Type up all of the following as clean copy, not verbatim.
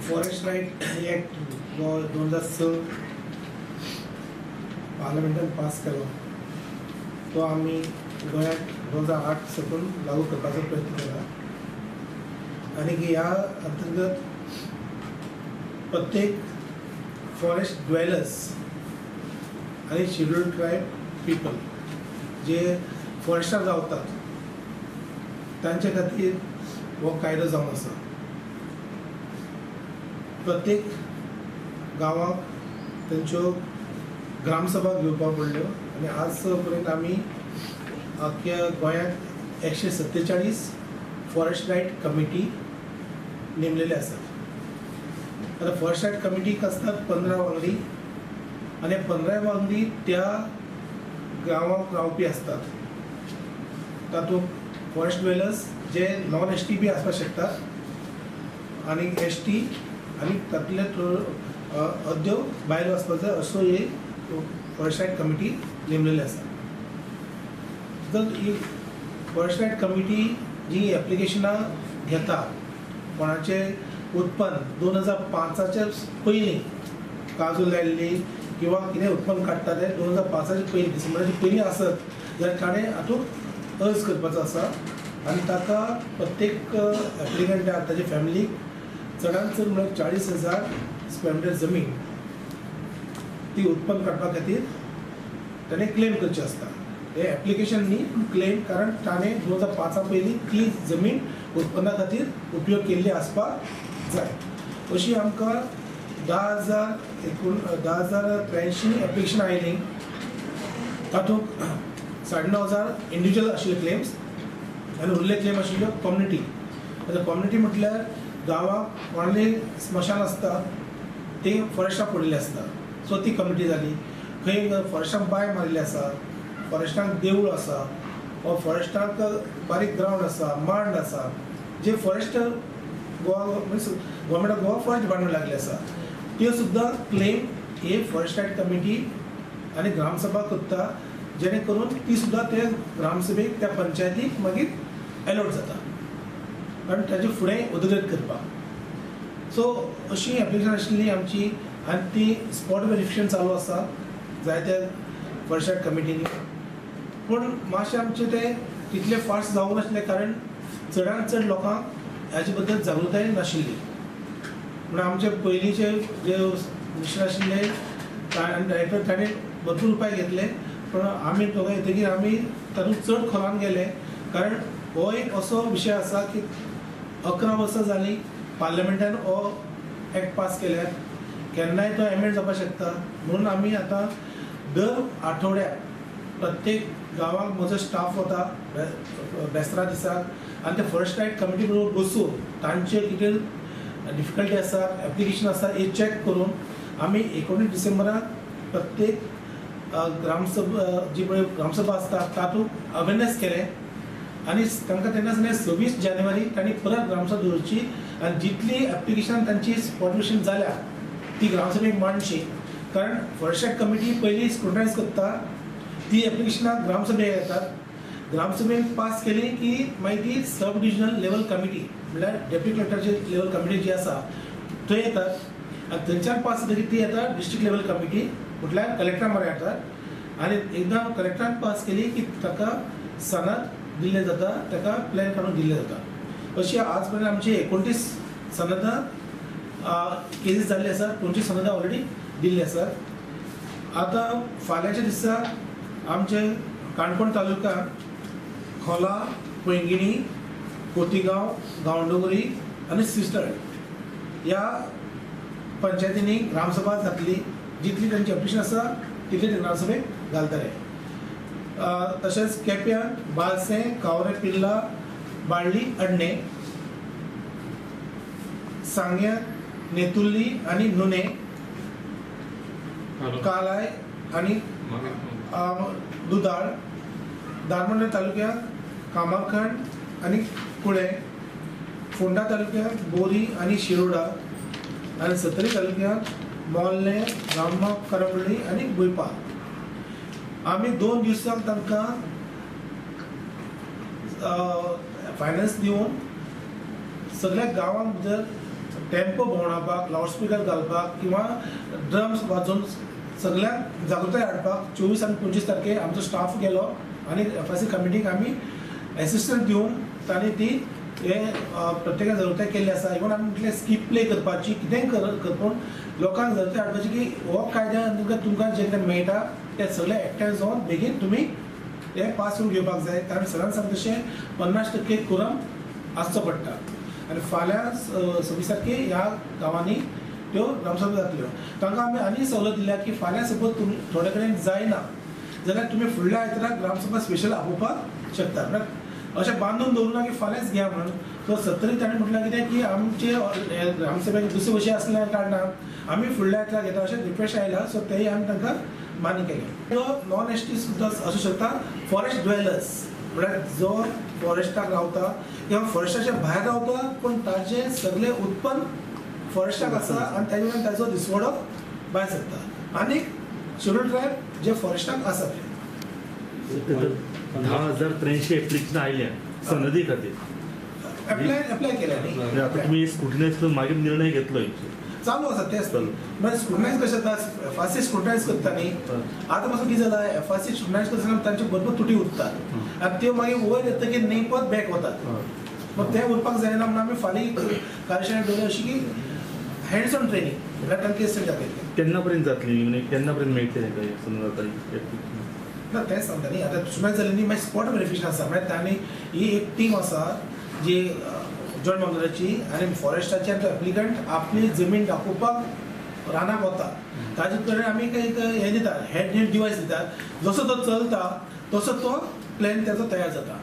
Forest right act जो 2006 पार्लमेंटान pass केलो तो आमी गोंयांत 2008 साकून लागू करपाचो प्रयत्न केला आनी ह्या अंतर्गत प्रत्येक फॉरेस्ट ड्वेलर्स आनी शेड्युल्ड ट्रायब पिपल जे फॉरेस्टार रावतात तांचे खातीर हो कायदो जावन आसा. प्रत्येक गांवाक तेंच्यो ग्रामसभा घेवपाक पडल्यो आनी आज पर्यंत आमी अख्ख्या गोंयांत 147 फॉरेस्ट रायट कमिटी नेमलेले आसात. आतां फॉरेस्ट रायट कमिटीक आसतात 15 वांगडी आनी 15 वांगडी त्या गांवाक रावपी आसतात. तातूंत फॉरेस्ट ड्वेलर्स जे नॉन एस टी बी आसपाक शकतात आनी एस टी आनी तातूंतले अद्यो बायलो आसपाक जाय असो एक फॉरेस्ट रायट कमिटी नेमलेली आसा. जर ही फॉरेस्ट रायट कमिटी जी एप्लिकेशनां घेता कोणाचें उत्पन्न 2005च्या पयलीं काजू लायिल्ली किंवा कितें उत्पन्न काडटा तें 2005च्या पयलीं डिसेंबराच्या पयलीं आसत जाल्यार ताणें हातूंत अर्ज करपाचो आसा आनी ताका प्रत्येक एप्लिकंटाक ताजे फॅमिलीक चडांत चड म्हळ्यार 40,000 स्क्वेअर मिटर जमीन ती उत्पन्न काडपा खातीर ताणें क्लेम करची आसता. हें एप्लिकेशन न्ही पूण क्लेम, कारण ताणें 2005 पयलीं ती जमीन उत्पन्ना खातीर उपयोग केल्ली आसपाक जाय. अशी आमकां 10,083 एप्लिकेशन आयलीं. तातूंत 9,500 इंडिविज्युअल आशिल्ले क्लेम्स आनी उरले क्लेम आशिल्ल्यो कम्युनिटी. आतां कम्युनिटी म्हटल्यार गांवाक कोणाले स्मशान आसता ते फॉरेस्टाक पडिल्लें आसता, सो ती कम्युनिटी जाली. खंय फॉरेस्टाक बांय मारिल्ली आसा, फॉरेस्टाक देवूळ आसा वा फॉरेस्टाक बारीक ग्रावंड आसा, मांड आसा, जे forest Goa means government of Goa forest department लागले आसा त्यो सुद्दां क्लेम हे फॉरेस्ट रायट कमिटी आनी ग्रामसभा करता, जेणे करून ती सुद्दां ते ग्रामसभेक त्या पंचायतीक मागीर एलॉट जाता आनी ताजे फुडें उदरगत करपाक. सो अशी एप्लिकेशन आशिल्ली आमची आनी ती स्पॉट वेरिफिकेशन चालू आसा जायत्या फॉरेस्ट रायट कमिटींनी. पूण मातशें आमचें तें तितलें फास्ट जावंक नाशिल्लें कारण चडांत चड लोकांक हाजे बद्दल जागृताय नाशिल्ली. म्हणून आमचे पयलींचे जे मिनिस्टर आशिल्ले आनी डायरेक्टर ताणें भरपूर उपाय घेतले, पूण आमी दोगां येतकीर आमी तातूंत चड खोलान गेले कारण हो एक असो विशय आसा की 11 वर्सां जालीं पार्लमेंटान हो एक्ट पास केल्यार, केन्नाय तो एमेंड जावपाक शकता. म्हणून आमी आतां दर आठवड्याक प्रत्येक गांवाक म्हजो स्टाफ वता बेसरा दिसाक आनी ते फॉरेस्ट रायट कमिटी बरोबर बसून तांचे कितें डिफिकल्टी आसा, एप्लिकेशन आसा हे चॅक करून आमी 19 डिसेंबराक प्रत्येक ग्रामसभा जी पळय ग्रामसभा आसता तातूंत अवेरनेस केलें आनी तांकां तेन्ना 26 जानेवारी तांणी परत ग्रामसभा दवरची आनी जितली एप्लिकेशन तांची स्पॉट जाल्या ती ग्रामसभेक मांडची. कारण फॉरेस्ट रायट कमिटी पयलीं स्क्रुटनायज करता, ती एप्लिकेशनां ग्रामसभेक येतात, ग्रामसभेन पास केली की मागीर ती सब डिविजनल लेवल कमिटी म्हणल्यार डेप्युटी कलेक्टराची लेवल कमिटी जी आसा थंय येतात आनी थंयच्यान पास जातकीर ती येता डिस्ट्रिक्ट लेवल कमिटी म्हटल्यार कलेक्टरा म्हऱ्यान येतात आनी एकदां कलेक्टरान पास केली की ताका सनद दिल्लें जाता, ताका प्लॅन काडून दिल्लें जाता. अशी आज पर्यंत आमची 29 सनदां केसीस जाल्ली आसात, 25 सनदां ऑलरेडी दिल्ली आसात. आतां फाल्यांच्या दिसा आमचे काणकोण तालुका खोला, पैंगिणी, खोतीगांव, गांवडोंगरी आनी श्रीस्थळ ह्या पंचायतींनी ग्रामसभा जातली. जितली तांची एप्लिकेशन आसा तितली ग्रामसभेक घालतले. तशेंच केप्यां, बालसें, कावरे पिल्ला, बाळ्ळी, अडणे, सांग्या, नेतुर्ली आनी नुने, कालाय आनी दुदाळ, धारबांदोडें तालुक्यात कामारखंड आनी कुळे, फोंडा तालुक्यात बोरी आनी शिरोडा आनी सत्तरी तालुक्यात मोल्लें, गांवमा, करमळी आनी बुयपा. आमी 2 दिवसांक तांकां फायनान्स दिवन सगळ्या गांवांक भितर टेम्पो भोंवडावपाक, लावडस्पिकर घालपाक किंवा ड्रम्स वाजोवन सगळ्यांक जागृताय हाडपाक 24 आनी 25 तारखेर आमचो स्टाफ गेलो आनी एफआरसी कमिटीक आमी एसिस्टंट दिवन तांणी ती हे प्रत्येकान जागृताय केल्ली आसा. इवन आमी म्हटलें स्कीप प्ले करपाची, कितेंय करून लोकांक जागृताय हाडपाची की हो कायद्या अंतर्गत तुमकां जें कितें मेळटा तें सगळें एकठांय जावन बेगीन तुमी हे पास करून घेवपाक जाय. कारण सदांच सांगता तशें 50% कोरम आसचो पडटा आनी फाल्यां 26 तारखेर ह्या गांवांनी त्यो ग्रामसभा जातल्यो. तांकां आमी आनी सवलत दिल्या की फाल्यां सपोज तुमी थोडे कडेन जायना जाल्यार तुमी फुडल्या आयताराक ग्रामसभा स्पेशल आपोवपाक शकता. म्हळ्यार अशें बांदून दवरूं ना की फाल्यांच घ्या म्हणून. सो 17 ताणें म्हटल्यार कितें की आमचे ग्रामसभेक दुसरे विशय आसल्या कारणान आमी फुडल्या आयताराक घेता अशें रिक्वेस्ट आयला. सो तेय आमी तांकां मान्य केलें. तो नॉन एस टी सुद्दां आसूं शकता, फॉरेस्ट ड्वेलर्स म्हळ्यार जो फॉरेस्टाक रावता किंवा फॉरेस्टाच्या भायर रावता पूण ताजें सगळें उत्पन्न फॉरेस्टाक आसा आनी ताजे वयल्यान ताजो दिसवडो भायर सरता, आनी शेड्यूल ट्रायब जे फॉरेस्टाक आसा ते 10,083 एप्लिकेशन आयल्या सनदी खातीर एप्लाय केल्या न्ही. आतां तुमी स्क्रुटिनायज करून मागीर निर्णय घेतलो चालू आसा तेच. मागीर स्क्रुटनायज कशें जाता, एफआरसी स्क्रुटनायज करता न्ही. आतां पासून कितें जालां, एफआरसी स्क्रुटनायज करतना तांच्यो भरपूर तुटी उरतात आनी त्यो मागीर वयर येतकीर न्ही परत बॅक वतात. मग तें उरपाक जायना म्हणून आमी फाल्यां कार्यशाळा दवरली अशी की हँड्स ऑन ट्रेनींग म्हळ्यार तांकां केस जातली. केन्ना पर्यंत जातली, म्हणजे केन्ना पर्यंत मेळटलें तांकां? ना तेंच सांगता न्ही, आतां स्क्रुटनायज जालें न्ही मागीर स्पॉट वेरिफिकेशन आसा. म्हळ्यार तांणी ही एक टीम आसा जी जॉयंट बाउंड्रीची आनी फॉरेस्टाची आनी तो एप्लिकंट आपली जमीन दाखोवपाक रानाक वता ताजे कडेन आमी एक हें दितात, हेड हेड डिवायस दितात. जसो तो चलता तसो तो प्लॅन ताजो तयार जाता.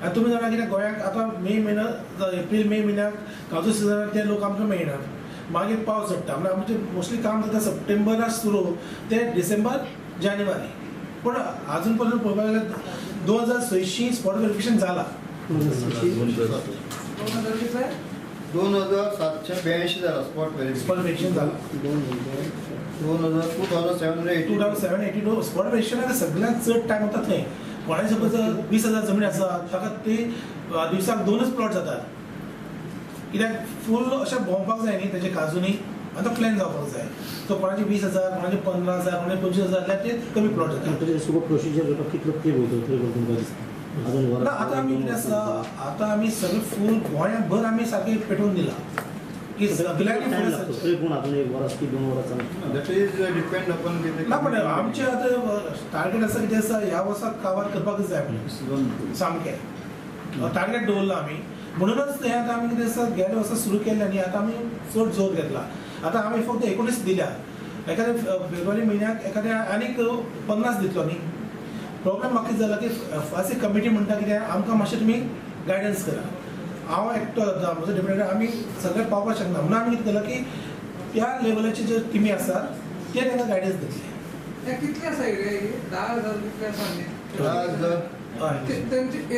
आनी तुमी जाणा कितें गोंयांत आतां मे म्हयनो, एप्रील मे म्हयन्याक काजू सिजनाक ते लोक आमकां मेळना, मागीर पावस चडटा. म्हळ्यार आमचें मोस्टली काम जाता सप्टेंबराक सुरू ते डिसेंबर जानेवारी. पूण आजून पर्यंत पळोवपाक गेल्यार 2600 स्पॉट वेरिफिकेशन जाला. 2782 जाला स्पॉट वेरिफिकेशन जाला. 2782 स्पॉट वेरिफिकेशनाक सगळ्यांत चड टायम वता थंय. कोणाय सपोज 20,000 जमीन आसा ताका ते दिवसाक 2च प्लॉट जातात, कित्याक फूल अशें भोंवपाक जाय न्ही तेजे काजूनी आनी तो प्लॅन जावपाक जाय. सो कोणाचे 20,000, कोणाचे 15,000, कोणाचे 25,000 जाल्यार ते कमी प्लॉट जाता. सगळो प्रोसिजर करपाक कितलो तेंप वयता तुमकां दिसता? ना आतां आमी कितें आसा, आतां आमी सगळें फूल गोंयाभर आमी सारकें पेटोवन दिलां की सगळ्यांनी. ना पण आमचें आतां टार्गेट आसा कितें आसा ह्या वर्साक काबार करपाकच जाय म्हणून सामकें टार्गेट दवरलां आमी. म्हणूनच हें आतां आमी कितें आसा गेल्या वर्सा सुरू केल्लें न्ही, आतां आमी चड जोर घेतला. आतां आमी फक्त 19 दिल्या, एखाद्या फेब्रुवारी म्हयन्याक एखाद्या आनीक 50 दितलो न्ही. प्रॉब्लम म्हाका कितें जाला की एफआरसी कमिटी म्हणटा कितें आमकां मातशें तुमी गायडन्स करा. हांव एकटो जाता म्हजो डिपेंड आमी सगळें पावपाक शकना म्हणून आमी कितें केलां की त्या लेवलाचे जे टिमी आसात ते तांकां गायडन्स दितले. कितले आसा एरिया? 10,000 कितले आसा? 10,000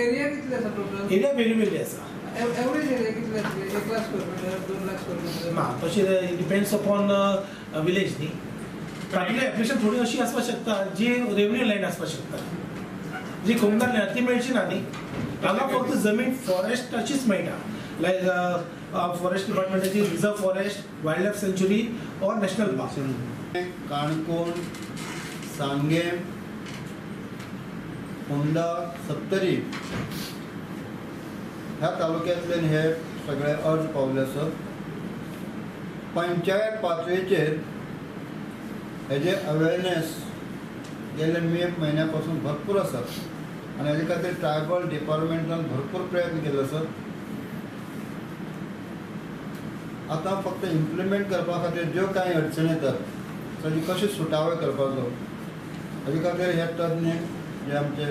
एरिया कितले आसा टोटल? एरिया वेगळी वेगळी आसा. एवरेज एरिया कितले आसले? 1 lakh square metre, 2 lakh square metre? ना तशें डिपेंड्स अपॉन विलेज न्ही. तातूंतली एप्लिकेशन थोडी अशी आसपाक शकता जी रेवन्यू लँड आसपाक शकता, जी कोमदार लँड ती मेळची ना न्ही. हांगा फक्त जमीन फॉरेस्टाचीच मेळटा, लायक forest डिपार्टमेंटाची reserve forest, wild life sanctuary or national park. Canacona, Sanguem, Ponda, Sattari ह्या तालुक्यांतल्यान हे सगळे अर्ज पावले आसात. पंचायत पातळेचेर हेजे अवेरनेस गेल्या मे म्हयन्या पासून भरपूर आसात आनी हेजे खातीर ट्रायबल डिपार्टमेंटान भरपूर प्रयत्न केल्ले आसात. आतां फक्त इम्प्लिमेंट करपा खातीर ज्यो कांय अडचणी येतात ताजी कशें सुटावे करपाचो हेजे खातीर हे तज्ञ जे आमचे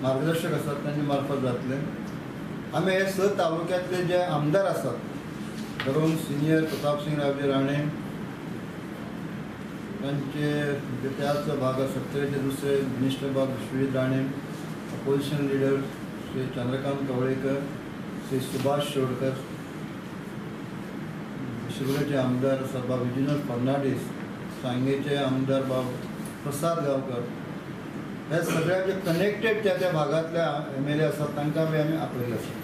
मार्गदर्शक आसात तांचे मार्फत जातले. आमी हे 6 तालुक्यांतले जे आमदार आसात धरून सिनियर प्रतापसिंग रावजी राणे, तांचे त्याच भागात सत्तरीचे दुसरे मिनिस्टर बाब विश्वजीत राणे, अपोजिशन लिडर श्री चंद्रकांत कवळेकर, श्री सुभाष शिरोडकर, शिरोडेचे आमदार आसात बाब विजयनाथ फर्नांडीस, सांगेचे आमदार बाब प्रसाद गांवकर, हे सगळे जे कनेक्टेड त्या त्या भागांतल्या एम एल ए आसात तांकां बी आमी आपयले आसात.